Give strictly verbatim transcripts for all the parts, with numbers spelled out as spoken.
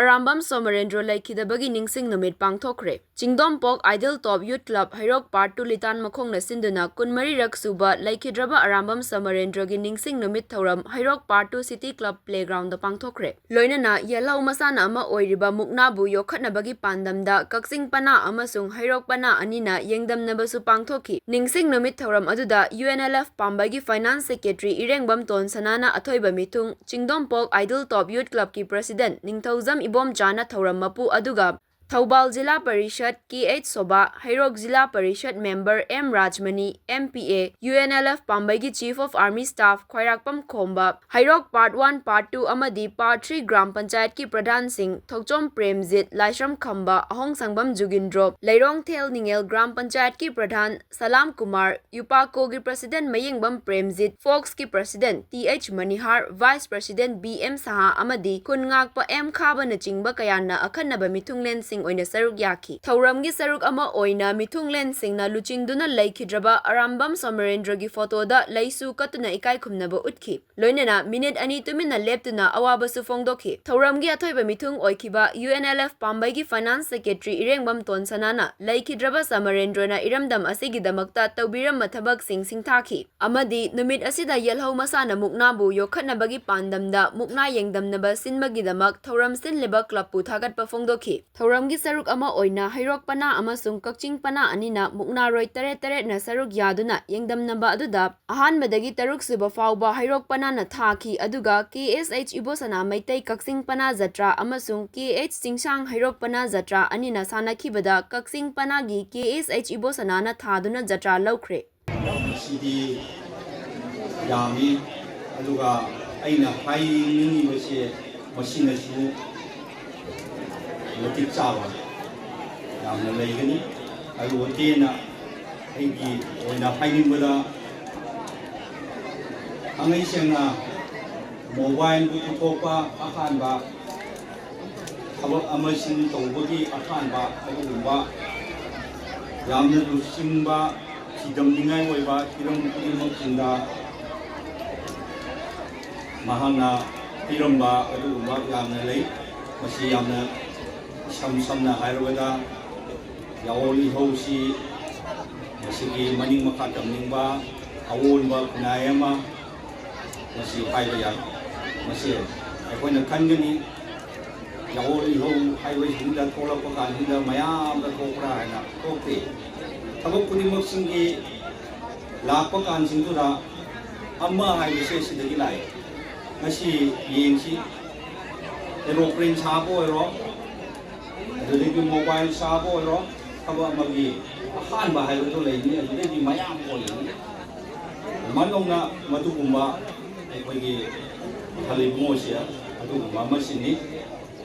ꯑꯔꯥꯝꯕꯝ ꯁꯣꯃꯔꯦꯟꯗ꯭ꯔꯣ ꯂꯩꯈꯤꯗꯕꯒꯤ ꯅꯤꯡꯁꯤꯡ ꯅꯨꯃꯤꯠ ꯄꯥꯡꯊꯣꯛꯈ꯭ꯔꯦ꯫ ꯆꯤꯡꯗꯣꯝꯄꯣꯛ ꯑꯥꯏꯗꯜ ꯇꯣꯞ ꯌꯨꯠ ꯀ꯭ꯂꯕ ꯍꯩꯔꯣꯛ part two ꯂꯤꯇꯥꯟ ꯃꯈꯣꯡꯅ ꯁꯤꯟꯗꯨꯅ ꯀꯨꯟꯃꯔꯤꯔꯛ ꯁꯨꯕ ꯂꯩꯈꯤꯗ꯭ꯔꯕ ꯑꯔꯥꯝꯕꯝ ꯁꯣꯃꯔꯦꯟꯗ꯭ꯔꯣꯒꯤ ꯅꯤꯡꯁꯤꯡ ꯅꯨꯃꯤꯠ ꯊꯧꯔꯝ Heirok part two city club playground ꯄꯥꯡꯊꯣꯛꯈ꯭ꯔꯦ꯫ ꯂꯣꯏꯅꯅ ꯌꯦꯜꯍꯧ ꯃꯁꯥꯟꯅ ꯑꯃ ꯑꯣꯏꯔꯤꯕ ꯃꯨꯛꯅꯥꯕꯨ ꯌꯣꯛꯈꯠꯅꯕꯒꯤ ꯄꯥꯟꯗꯝꯗ ꯀꯛꯆꯤꯡ ꯄꯅꯥ ꯑꯃꯁꯨꯡ ꯍꯩꯔꯣꯛ ꯄꯅꯥ ꯑꯅꯤꯅ ꯌꯦꯡꯗꯝꯅꯕꯁꯨ ꯄꯥꯡꯊꯣꯛꯈꯤ꯫ ꯅꯤꯡꯁꯤꯡ ꯅꯨꯃꯤꯠ ꯊꯧꯔꯝ ꯑꯗꯨꯗ ꯌꯨ ꯑꯦꯟ ꯑꯦꯜ ꯑꯦꯐ ꯄꯥꯝꯕꯩꯒꯤ ꯐꯥꯏꯅꯥꯟꯁ ꯁꯦꯀ꯭ꯔꯦꯇꯔꯤ ꯏꯔꯦꯡꯕꯝ ꯇꯣꯟꯁꯅꯥꯅ ꯑꯊꯣꯏꯕ ꯃꯤꯊꯨꯡ, ꯆꯤꯡꯗꯣꯝꯄꯣꯛ ꯑꯥꯏꯗꯜ ꯇꯣꯞ ꯌꯨꯠ ꯀ꯭ꯂꯕꯀꯤ ꯄ꯭ꯔꯁꯤꯗꯦꯟꯠ ꯅꯤꯡꯊꯧꯖꯝ ꯏꯕꯣꯝꯆꯥꯅ ꯊꯧꯔꯝ ꯃꯄꯨ, ꯑꯗꯨꯒ ꯊꯧꯕꯥꯜ ꯖꯤꯂꯥ ꯄꯔꯤꯁꯗ ꯀꯦ H Sobha, Heirok zila parishad member M Rajmani, M P A, U N L F ꯄꯥꯝꯕꯩꯒꯤ chief of army staff Khwairakpam Khomba, Heirok part one, part two ꯑꯃꯗꯤ ꯄꯥꯔꯠ ꯊ꯭ꯔꯤ ꯒ꯭ꯔꯥꯝ ꯄꯟꯆꯥꯌꯠꯀꯤ ꯄ꯭ꯔꯙꯥꯟꯁꯤꯡ ꯊꯣꯛꯆꯣꯝ ꯄ꯭ꯔꯦꯝꯖꯤꯠ, ꯂꯥꯏꯁ꯭ꯔꯝ ꯈꯝꯕ, ꯑꯍꯣꯡꯁꯪꯕꯝ ꯖꯨꯒꯤꯟꯗ꯭ꯔꯣ, ꯂꯩꯔꯣꯡꯊꯦꯜ ꯅꯤꯡꯉꯦꯜ ꯒ꯭ꯔꯥꯝ ꯄꯟꯆꯥꯌꯠꯀꯤ ꯄ꯭ꯔꯙꯥꯟ ꯁꯂꯥꯝ ꯀꯨꯃꯥꯔ, ꯌꯨꯄꯥꯀꯣꯒꯤ ꯄ꯭ꯔꯁꯤꯗꯦꯟꯠ ꯃꯌꯦꯡꯕꯝ ꯄ꯭ꯔꯦꯝꯖꯤꯠ, ꯐꯣꯛꯁꯀꯤ president T H Manihar, vice president B M Saha ꯑꯃꯗꯤ ꯈꯨꯟ ꯉꯥꯛꯄ ꯑꯦꯝ ꯈꯥꯕꯅꯆꯤꯡꯕ ꯀꯌꯥꯅ ꯑꯈꯟꯅꯕ ꯃꯤꯊꯨꯡꯂꯦꯟꯁꯤꯡ ꯑꯣꯏꯅ ꯁꯔꯨꯛ ꯌꯥꯈꯤ꯫ ꯊꯧꯔꯝꯒꯤ ꯁꯔꯨꯛ ꯑꯃ ꯑꯣꯏꯅ ꯃꯤꯊꯨꯡꯂꯦꯟꯁꯤꯡꯅ ꯂꯨꯆꯤꯡꯗꯨꯅ ꯂꯩꯈꯤꯗ꯭ꯔꯕ ꯑꯔꯥꯝꯕꯝ ꯁꯣꯃꯔꯦꯟꯗ꯭ꯔꯒꯤ ꯐꯣꯇꯣꯗ ꯂꯩꯁꯨ ꯀꯠꯇꯨꯅ ꯏꯀꯥꯏ ꯈꯨꯝꯅꯕ ꯎꯠꯈꯤ꯫ ꯂꯣꯏꯅꯅ ꯃꯤꯅꯤꯠ ꯑꯅꯤ ꯇꯨꯃꯤꯟꯅ ꯂꯦꯞꯇꯨꯅ ꯑꯋꯥꯕꯁꯨ ꯐꯣꯡꯗꯣꯛꯈꯤ꯫ ꯊꯧꯔꯝꯒꯤ ꯑꯊꯣꯏꯕ ꯃꯤꯊꯨꯡ ꯑꯣꯏꯈꯤꯕ ꯌꯨ ꯑꯦꯟ ꯑꯦꯜ ꯑꯦꯐ ꯄꯥꯝꯕꯩꯒꯤ ꯐꯥꯏꯅꯥꯟꯁ ꯁꯦꯀ꯭ꯔꯦꯇꯔꯤ ꯏꯔꯦꯡꯕꯝ ꯇꯣꯟꯁꯅꯥꯅ ꯂꯩꯈꯤꯗ꯭ꯔꯕ ꯁꯃꯔꯦꯟꯗ꯭ꯔꯣꯅ ꯏꯔꯝꯗꯝ ꯑꯁꯤꯒꯤꯗꯃꯛꯇ ꯇꯧꯕꯤꯔꯝꯕ ꯊꯕꯛꯁꯤꯡ ꯁꯤꯡꯊꯥꯈꯤ ꯑꯃꯗꯤ ꯅꯨꯃꯤꯠ ꯑꯁꯤꯗ ꯌꯦꯜꯍꯧ ꯃꯁꯥꯟꯅ ꯃꯨꯛꯅꯥꯕꯨ ꯌꯣꯛꯈꯠꯅꯕꯒꯤ ꯄꯥꯟꯗꯝꯗ ꯃꯨꯛꯅꯥ ꯌꯦꯡꯗꯝꯅꯕ ꯁꯤꯟꯕꯒꯤꯗꯃꯛ ꯊꯧꯔꯝ ꯁꯤꯜꯂꯤꯕ ꯀ꯭ꯂꯕꯄꯨ ꯊꯥꯒꯠꯄ ꯐꯣꯡꯗꯣꯛꯈꯤ꯫ ꯊꯧꯔꯝꯒꯤ ꯁꯔꯨꯛ ꯑꯃ ꯑꯣꯏꯅ ꯍꯩꯔꯣꯛ ꯄꯅꯥ ꯑꯃꯁꯨꯡ ꯀꯛꯆꯤꯡ ꯄꯅꯥ ꯑꯅꯤꯅ ꯃꯨꯛꯅꯥꯔꯣꯏ ꯇꯔꯦꯠ ꯇꯔꯦꯠꯅ ꯁꯔꯨꯛ ꯌꯥꯗꯨꯅ ꯌꯦꯡꯗꯝꯅꯕ ꯑꯗꯨꯗ ꯑꯍꯥꯟꯕꯗꯒꯤ ꯇꯔꯨꯛ ꯁꯨꯕ ꯐꯥꯎꯕ ꯍꯩꯔꯣꯛ ꯄꯅꯥꯅ ꯊꯥꯈꯤ, ꯑꯗꯨꯒ ꯀꯦ ꯑꯦꯁ ꯑꯩꯆ ꯏꯕꯣꯁꯅꯥ ꯃꯩꯇꯩ ꯀꯛꯆꯤꯡ ꯄꯅꯥ ꯖꯇ꯭ꯔꯥ ꯑꯃꯁꯨꯡ ꯀꯦ ꯑꯩꯆ ꯆꯤꯡꯁꯥꯡ ꯍꯩꯔꯣꯛ ꯄꯅꯥ ꯖꯇ꯭ꯔꯥ ꯑꯅꯤꯅ ꯁꯥꯟꯅꯈꯤꯕꯗ ꯀꯛꯆꯤꯡ ꯄꯅꯥꯒꯤ ꯀꯦ ꯑꯦꯁ ꯑꯩꯆ ꯏꯕꯣꯁꯅꯥꯅ ꯊꯥꯗꯨꯅ ꯖꯇ꯭ꯔꯥ ꯂꯧꯈ꯭ꯔꯦ꯫ ꯃꯁꯤꯗꯤ ꯌꯥꯝꯃꯤ, ꯑꯗꯨꯒ ꯑꯩꯅ ꯍꯥꯏꯅꯤꯡꯉꯤꯕꯁꯦ ꯃꯁꯤꯅꯁꯨ ꯃꯇꯤꯛ ꯆꯥꯕ ꯌꯥꯝꯅ ꯂꯩꯒꯅꯤ꯫ ꯑꯗꯨ ꯅꯠꯇꯦꯅ ꯑꯩꯒꯤ ꯑꯣꯏꯅ ꯍꯥꯏꯅꯤꯡꯕꯗ, ꯊꯥꯡꯉꯩ ꯁꯦꯡꯅ ꯃꯣꯕꯥꯏꯜꯕꯨ ꯄꯨꯊꯣꯛꯄ ꯑꯍꯥꯟꯕ, ꯊꯕꯛ ꯑꯃꯁꯤꯡ ꯇꯧꯕꯒꯤ ꯑꯍꯥꯟꯕ, ꯑꯗꯨꯒꯨꯝꯕ ꯌꯥꯝꯅ ꯂꯨꯆꯤꯡꯕ, ꯊꯤꯗꯝꯅꯤꯡꯉꯥꯏ ꯑꯣꯏꯕ ꯍꯤꯔꯝ ꯈꯨꯗꯤꯡꯃꯛꯁꯤꯡꯗ ꯃꯍꯥꯛꯅ ꯄꯤꯔꯝꯕ ꯑꯗꯨꯒꯨꯝꯕ ꯌꯥꯝꯅ ꯂꯩ꯫ ꯃꯁꯤ ꯌꯥꯝꯅ ꯏꯁꯝ ꯁꯝꯅ ꯍꯥꯏꯔꯕꯗ, ꯌꯥꯑꯣꯜ ꯏꯍꯧꯁꯤ ꯃꯁꯤꯒꯤ ꯃꯅꯤꯡ ꯃꯈꯥ ꯇꯝꯅꯤꯡꯕ ꯑꯑꯣꯟꯕ ꯈꯨꯟꯅꯥꯏ ꯑꯃ ꯃꯁꯤ ꯍꯥꯏꯕ ꯌꯥꯏ꯫ ꯃꯁꯤ ꯑꯩꯈꯣꯏꯅ ꯈꯟꯒꯅꯤ, ꯌꯥꯑꯣꯜ ꯏꯍꯧ ꯍꯥꯏꯕꯁꯤꯡꯗ ꯊꯣꯛꯂꯛꯄ ꯀꯥꯟꯁꯤꯗ ꯃꯌꯥꯝꯗ ꯊꯣꯛꯄ꯭ꯔꯥ ꯍꯥꯏꯅ ꯊꯣꯛꯇꯦ꯫ ꯊꯕꯛ ꯈꯨꯗꯤꯡꯃꯛꯁꯤꯡꯒꯤ ꯂꯥꯛꯄ ꯀꯥꯟꯁꯤꯡꯗꯨꯗ ꯑꯃ ꯍꯥꯏꯕꯁꯦ ꯁꯤꯗꯒꯤ ꯂꯥꯛꯑꯦ꯫ ꯉꯁꯤ ꯌꯦꯡꯁꯤ, ꯑꯦꯔꯣꯄ꯭ꯂꯦꯟ ꯁꯥꯕ ꯑꯣꯏꯔꯣ, ꯑꯗꯨꯗꯒꯤ ꯃꯣꯕꯥꯏꯜ ꯁꯥꯕ ꯑꯣꯏꯔꯣ, ꯊꯕꯛ ꯑꯃꯒꯤ ꯑꯍꯥꯟꯕ ꯍꯥꯏꯕꯗꯨ ꯂꯩꯅꯤ, ꯑꯗꯨꯗꯒꯤ ꯃꯌꯥꯝ ꯑꯣꯏꯒꯅꯤ꯫ ꯑꯗꯨꯃꯥꯏꯅ ꯇꯧꯅ ꯃꯗꯨꯒꯨꯝꯕ ꯑꯩꯈꯣꯏꯒꯤ ꯈꯜ ꯏꯕꯨꯡꯉꯣꯁꯦ ꯑꯗꯨꯒꯨꯝꯕ ꯑꯃꯁꯤꯅꯤ꯫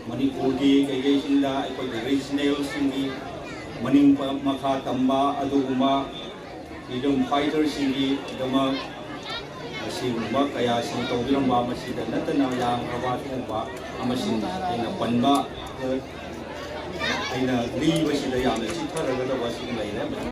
ꯃꯅꯤꯄꯨꯔꯒꯤ ꯀꯩꯀꯩꯁꯤꯡꯗ ꯑꯩꯈꯣꯏꯒꯤ ꯔꯤꯖꯅꯦꯜꯁꯤꯡꯒꯤ ꯃꯅꯤꯡ ꯄ-, ꯃꯈꯥ ꯇꯝꯕ ꯑꯗꯨꯒꯨꯝꯕ ꯐ꯭ꯔꯤꯗꯝ ꯐꯥꯏꯇꯔꯁꯤꯡꯒꯤꯗꯃꯛ ꯑꯁꯤꯒꯨꯝꯕ ꯀꯌꯥꯁꯤꯡ ꯇꯧꯕꯤꯔꯝꯕ, ꯃꯁꯤꯗ ꯅꯠꯇꯅ ꯌꯥꯝꯈ꯭ꯔꯕ ꯑꯗꯨꯒꯨꯝꯕ ꯑꯃꯁꯤꯡ ꯑꯩꯅ ꯄꯟꯕ, ꯑꯩꯅ ꯂꯤꯕꯁꯤꯗ ꯌꯥꯝꯅ ꯆꯤꯊꯔꯒꯗꯕ ꯑꯁꯤꯒꯨꯝꯕ ꯂꯩꯔꯦ꯫